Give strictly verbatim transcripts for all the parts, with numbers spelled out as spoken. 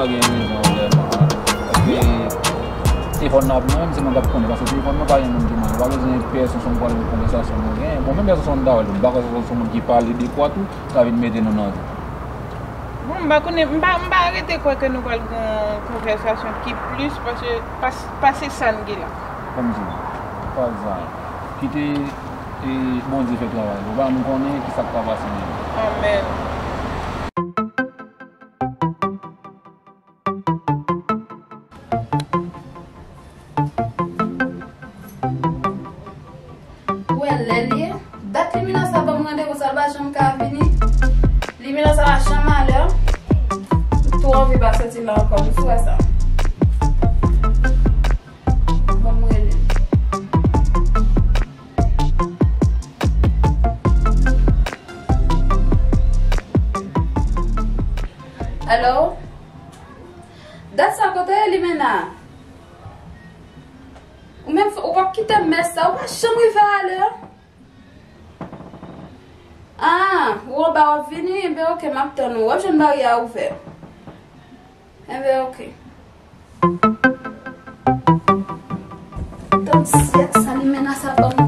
Gen rezon vrèman. Paske telefòn nan ap mwen menm, se mwen k ap konnen. Paske telefòn nan pa gen moun ki mande. Pa bezwen pè Sonson pou al wè konvèsasyon nou gen. Bon, menm pè Sonson m ta wè l tou. M pa kwè Sonson se yon moun ki pale de kwa tou, ta vin mete nou nan. Bon, m pa konnen, m pa, m pa rete kwè ke nou pral gen yon konvèsasyon ki plis pase, pas-, pase sa n gen la. Kòmsi, pa sa. Kite, e, Bondye fè travay li. Ou pa janm konnen ki sa k ka pase demen. Amèn. Ou wè lè l ye? Dat Limena sa ban m randevou sa, l pa janm ka vini. Limena sa pa janm alè. M twò anvi pase ti la ankò, m sou wè sa. Ban m rele l. Alo? Dat sa kote ye, Limena? Ou menm, ou p ap kite m mès sa, ou pa janm rive alè. Ah, ou anba w ap vini? Enben, oke, m ap tann ou. W ap jwenn baryè a ouvè. Enben, oke. Tann syèk sa Limena sa ban m.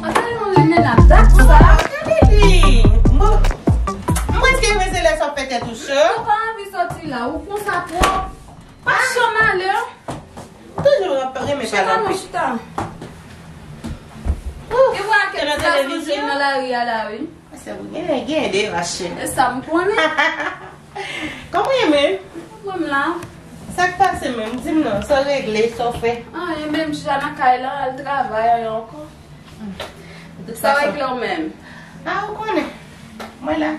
Antre non, Limena, dat sa. Gade li. Mwen, mwen prèske rive se lè sa w fè tèt ou cho. Ou pa anvi soti la, ou konsa twòp. Pa janm ale. Toujou ap renmen pale anpil. Chita non, chita. Ou wè kèk ti gason jwenn nan lari a la, wi. Se pou gen, gen de vache. E sa m konnen. Kòman w ye menm? Mwen m la. Sa k pase menm? Di m non, sa w regle, sa w fè? Anyen, menm jan nan kay la, al travay, anyen ankò. Sa w regle w menm? Ah, ou konnen. Mwen la.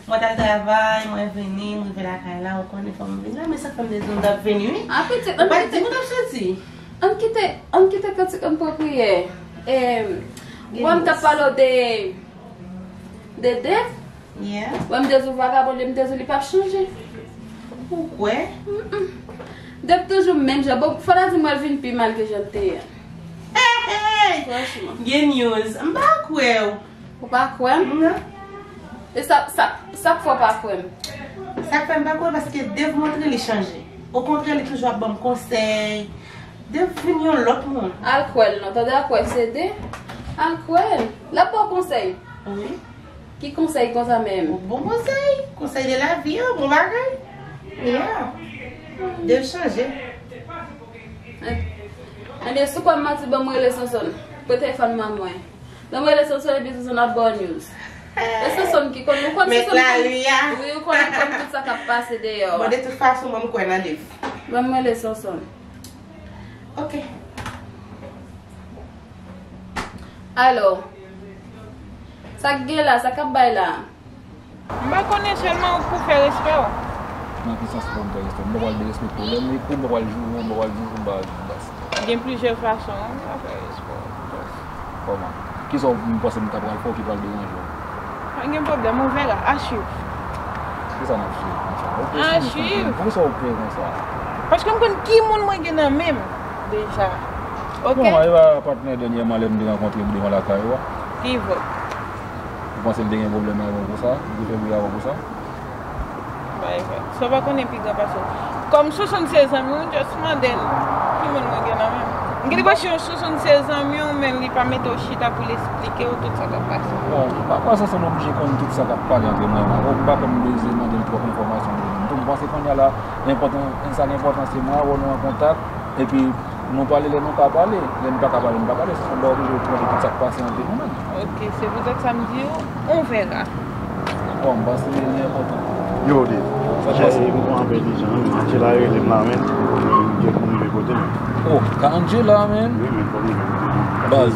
Mwen t al travay, mwen vini, m rive lakay la, ou konnen fò m vin la, men sa k fè m te di w m t ap vini, wi. Ah, pitit, ou pa t di m ou t ap soti. Ann kite, ann kite kantik, ann pran priyè. Em, ou wè m t ap pale w de, de Dev? Yeah. Wè m te di w vagabon, m te di w li p ap chanje. Ou kwè? Mm-mm. Dev toujou menm jan. Bon, fò ta di m wè l vin pi mal ke jan l te ye a. Hey, hey! Franchman. Gen news. M pa kwè w. Ou pa kwè m? Non. E sa, sa, sa k fè w pa kwè m? Sa k fè m pa kwè, paske Dev montre li chanje. Okontrè, li toujou ap ban m konsèy. Dev vin yon lòt moun. Al kwè l non, tande, al kwè l se de. Al kwè l. L ap ba w konsèy. Wi. Ki konsèy konsa menm? Bon konsèy. Konsèy de la vie, oh, bon bagay. Yeah. Dev chanje. Ebyen, si w kwè m manti, ban m rele Sonson. Pran telefòn manman mwen. Ban m rele Sonson epi Sonson ap ba w news. E Sonson ki konn, ou konn Sonson ki konn, wi, ou konn li konn tout sa k ap pase deyò a. Bon, de tout fason, mwen m kwè nan Dev. Ban m rele Sonson. Ok. Alo. Sa k gen la? Sa k ap bay la? M pa konnen, sèlman ou pou fè respè w. Nan ki sans pou m fè respè? M pa pral derespekte w. Lè m ekri w, m pa pral joure w, m pa pral joure w, m pa pral joure w. Gen plizyè fason, wi, m ka fè respè w. Kòman? Kisa w panse m ta pral fè w ki pral deranje w? Pa gen pwoblèm, on verra. À suivre. Kisa n ap swiv konsa? Ou pesimis konsa? Poukisa w pè konsa? Paske m konn ki moun mwen gen nan men m deja. Ok? Bon, e pa patnè dènyèman lè m te rankontre m devan lakay ou a? Ki vre. Ou panse l te gen pwoblèm avè w pou sa? Li te fè bri avè w pou sa? Bay vre. Sa w pa konnen pi gran pase w. Kòm Sonson se zanmi w, just mande l ki moun mwen gen nan men m. M gen enpre si yon Sonson se zanmi w, men li pa mete w chita pou l esplike w tout sa k ap pase. Bon, m pa kwè Sonson oblije konn tout sa k ap pale ant mwen avè w. M pa kwè m bezwen mande l twòp enfòmasyon de li. M tou, m panse kounye a la, enpòtan, sa ki enpòtan se mwen avè w nou an kontak, epi nou pale lè nou ka pale. Lè n pa ka pale, n pa pale. Sonson pa oblije konnen tout sa k pase ant nou menm. Ok, se poutèt sa m di w, on verra. Bon, m panse li enpòtan. Yo, Dave. Sa k pase? Chè, m pran apèl ijan wi. Angela rele m la, men. Fò m rive kote m. Oh, ka Angela, men? Wi, men, fò m rive kote m. Baz,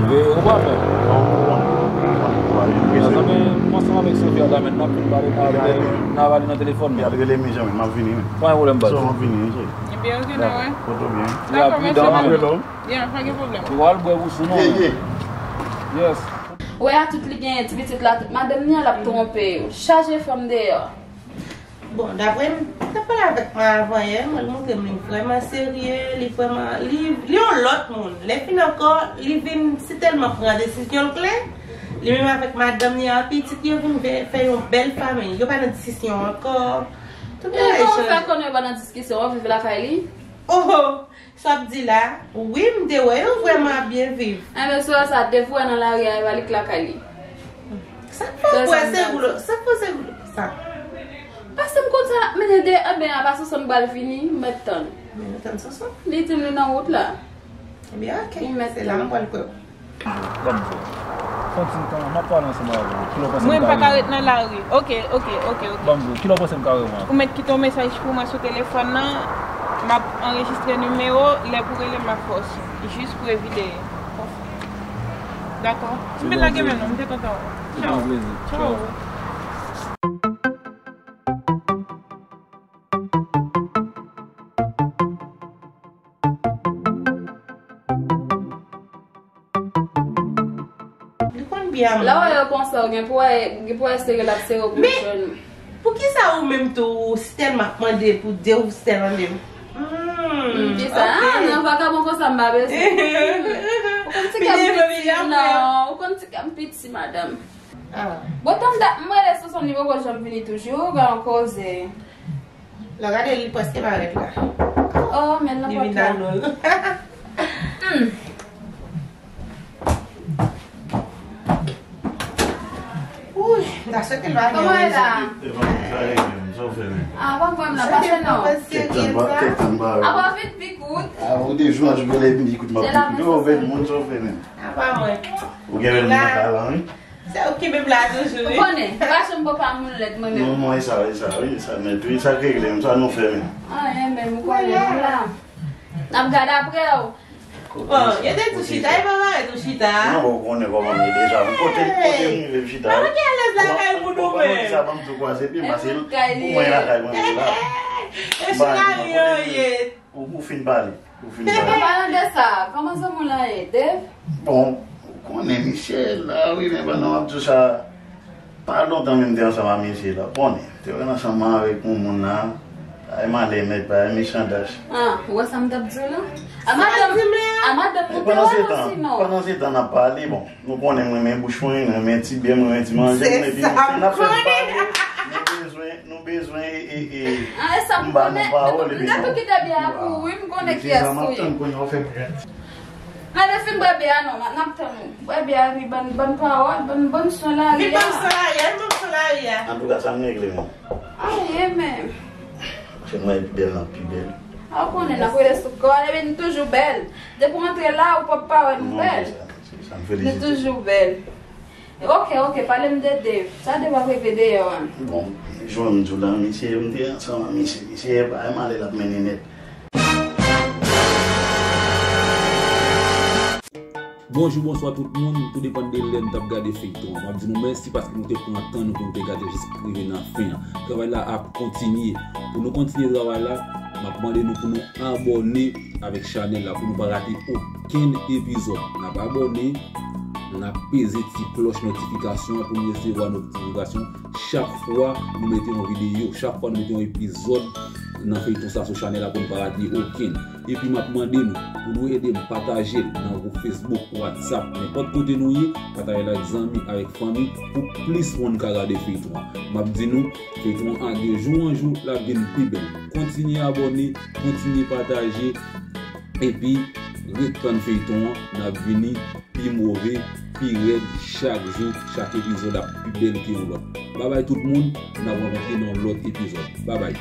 ou pa pè? Non, m pran, m pran, m pran. Mezanmi, m ansanm avèk Sofia la, men, n ap vin pale, n a rele, n a pale nan telefòn, men. Y ap rele m ijan, men, m ap vini, men. Pa gen pwoblèm, baz. So, m ap vini, wi, chè. Ebyen, ok, n a wè. Dakò. Foto byen. Dakò, mèsi. Pridan, wi. Byen, pa gen pwoblèm. Ou al bwè gousou non. Ye, ye. Yes. Wè a tout li genyen, ti pitit la, tout madanm ni an, l ap twonpe yo. Chaje fanm deyò. Bon, daprè m, m t ap pale avèk mwen avan yè, mwen, l montre m li vrèman serye, li vrèman, li, li yon lòt moun. Lè fini ankò, li vin si tèlman pran desizyon l klè, Li menm avèk madanm li a, pitit yo vin fè, fè yon bèl fanmi. Yo pa nan diskisyon ankò. Tout bagay chanje. E kòman w fè konnen yo pa nan diskisyon? W ap viv lakay li? Oho! Sa w ap di la? Wi, m te wè yo vrèman ap byen viv. Enben, si w wè sa, te vwè nan lari a, e pa li k lakay li. Sa k fè w kwè se goulo? Sa k fè w se goulo sa? Paske m konn sa l ap mennen de, enben, apa Sonson pral vini, m mèt tann. Men nou tann Sonson? Li di m li nan wout la. Ebyen, oke. Se la m pral kwè w. Ban m di w. Fè yon ti tan, m ap pale ansanm avè w. Kilè w panse m ka rele w? Mwen, m pa ka ret nan lari. Oke, oke, oke, oke. Ban m di w, kilè w panse m ka rele w ankò? Ou mèt kite yon mesaj pou mwen sou telefòn nan. M ap anrejistre nimewo, lè pou rele m, m ap fè w siy. Jis pou evite konfli. Dakò? M vin lage men non, m te kontan wè w. Tchaw. Tchaw. Li konn byen. Lè w wè yo konsa, w gen pou wè, gen pou wè sere l ap sere w pou jwenn ou. Poukisa ou menm tou, ou Stèl m ap mande pou de ou Stèl mande m? Hmm, kisa? Ah, nan vakabon konsa m pa bezwen. Ou konn ti kè m piti, non. Ou konn ti kè m piti, madanm. Ah. Bon, tann dat m rele Sonson, li poko janm vini toujou, gen yon koze. Lè w gade, li prèske parèt la. Oh, men nan pòt la. Li vin annou l. Hmm. Wi, m ta swete l pa gen rezon. Kòman e la? E pa mwen k ta regle m, sa w fè menm? Ah, pa mwen m la pase non. Kèk tan ba, kèk tan ba. Apa vin pi kout. Ah, ou de jou an jou lè vin pi kout, m ap pi kout. Yo, bèl moun, sa w fè menm? Apa mwen. Ou gen bèl moun nan kay la, wi. Se ou ki menm la toujou, wi. Ou konnen, m pa janm pran pa moun lèd mwen menm. Non, non, e sa, e sa, wi, e sa nèt, wi, sa k regle m, sa nou fè menm. Anyen menm, ou konnen, nou la. N ap gade apre w. Bon, yo te di w chita, e pa parèt ou chita. Non, ou konnen kòman m ye deja. M kote, kote m rive m chita. Ou pa gen alèz lakay moun ou menm. Sa ban m tou kwaze pye m, paske pou mwen lakay mwen menm la. E chita li yo ye. Ou, ou fin pale. Ou fin pale. An palan de sa, kòman zanmi w lan ye, Dave? Bon, ou konnen misye la, wi, men pandan w ap di w sa, pa lontan menm m te ansanm ak misye la. Konnen, te wè l ansanm avèk yon moun la, bagay malè nèt, bagay mechan dach. Ah, ou wè sa m t ap di w la? A madanm, a madanm ou te wè l osinon? Pandan se tan n ap pale, bon. Nou konnen m renmen bouch mwen, m renmen ti byè, m renmen ti manje, m renmen ti manje. N ap fè pale, nou bezwen, nou bezwen, e, e, e, m ba nou pawòl, epi nou. M tou kite byè a pou ou, wi, m konnen kiyès ou ye. Ann fin bwè byè a non, n ap tann ou. Bwè byè a, epi ban, ban pawòl, ban, ban son lari a. Li ban son lari a, li ban son lari a. Antouka, sa m regle menm. Aye, men. Se mwen pi bèl nan pi bèl. A, ou konnen, n ap rele sou kò, epi n toujou bèl. Depi w antre la, ou p ap pa wè nou bèl. Se sa m felisite. Nou toujou bèl. Ok, ok, pale m de Dave. Sa Dave ap regle deyò a? Bon, jan m di w la, misye, m te ansanm ak misye. Misye, bagay malè l ap mennen nèt. Bonjou, bonswa tout moun, tou depann de lè n t ap gade feyton an. M ap di nou mèsi paske nou te pran tan nou pou nou te gade jis rive nan fen an. Travay la ap kontinye. Pou nou kontinye travay la, m ap mande nou pou nou abòne avèk chanèl la pou nou pa rate okenn epizòd. N ap abòne, n ap peze ti klòch notifikasyon an pou nou resevwa notifikasyon chak fwa nou mete yon videyo, chak fwa nou mete yon epizòd nan feyton sa sou chanèl la pou nou pa rate okenn. Epi m ap mande nou pou nou ede m pataje l nan gwoup Facebook, WhatsApp, nenpòt kote nou ye, pataje l ak zanmi, avèk fanmi, pou plis moun ka gade feyton an. M ap di nou, feyton an de jou an jou, l ap vin pi bèl. Kontinye abòne, kontinye pataje, epi ret tann feyton an, n ap vini pi move, pi rèd, chak jou, chak epizòd ap pi bèl ke yon lòt. Babay tout moun, n ap rankontre nan yon lòt epizòd. Babay.